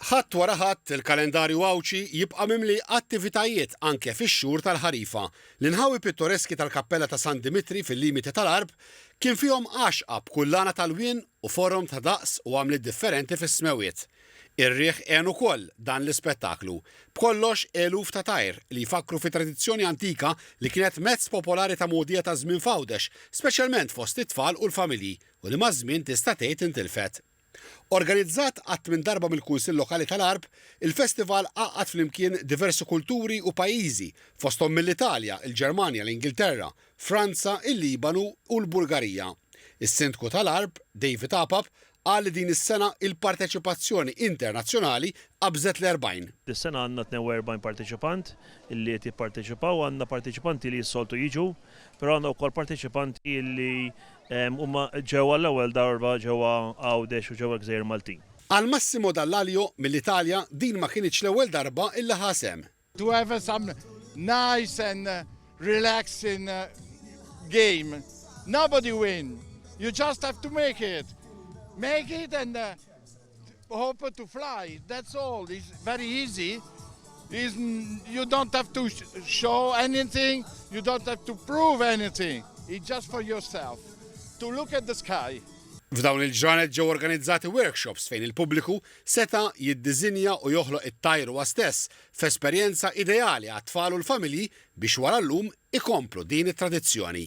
Ħadd wara Ħadd, il-kalendarju Għawdxi jibqa' mimli attivitajiet anke fix-xhur tal-ħarifa. L-inħawi pittoreski tal-Kappella ta' San Dimitri fil-limiti tal-Għarb kien fihom għaxqa b'kullana ta' lwien u forom ta' daqs u għamliet differenti fis-smewwiet. Ir-riħ għen ukoll dan l-ispettaklu. B'kollox eluf ta' tajr li jfakkru fi tradizzjoni antika li kienet mezz popolari ta' mogħdija taż-żmien f'Għawdex, speċjalment fost it-tfal u l-familji, u li maż-żmien tista' tgħid intilfet. Organizzat għat-tmien darba mill-Kunsill Lokali tal-Għarb, il-festival għaqqad flimkien diversi kulturi u pajjiżi, fosthom mill-Italja, il-Ġermanja, l-Ingilterra, Franza, il-Libanu u l-Bulgarija. Is-Sindku tal-Għarb, David Apap, qal li din is-sena il-parteċipazzjoni internazzjonali qabżet l-40. Dis-sena għandna 42 parteċipant li qed jipparteċipaw, għandna parteċipanti li s-soltu jiġu, però għandna wkoll parteċipanti li Huma ġew għall-ewwel darba ġewwa Għawdex u ġewwa l-Gżejjer Maltin. Għal Massimo Dall'Aglio mill-Italja din ma kinitx l-ewwel darba illi ħa sehem. To have some nice and relaxing game. Nobody win. You just have to make it. Make it and hope to fly. That's all. It's very easy. It's, you don't have to show anything. You don't have to prove anything. It's just for yourself. To look at the sky. F'dawn il-ġranet ġew organizzati workshops fejn il-pubbliku seta' jiddiżinja u joħloq it-tajr huwa stess f'esperjenza ideali għat-tfal u l-familji biex wara llum ikomplu din it-tradizzjoni.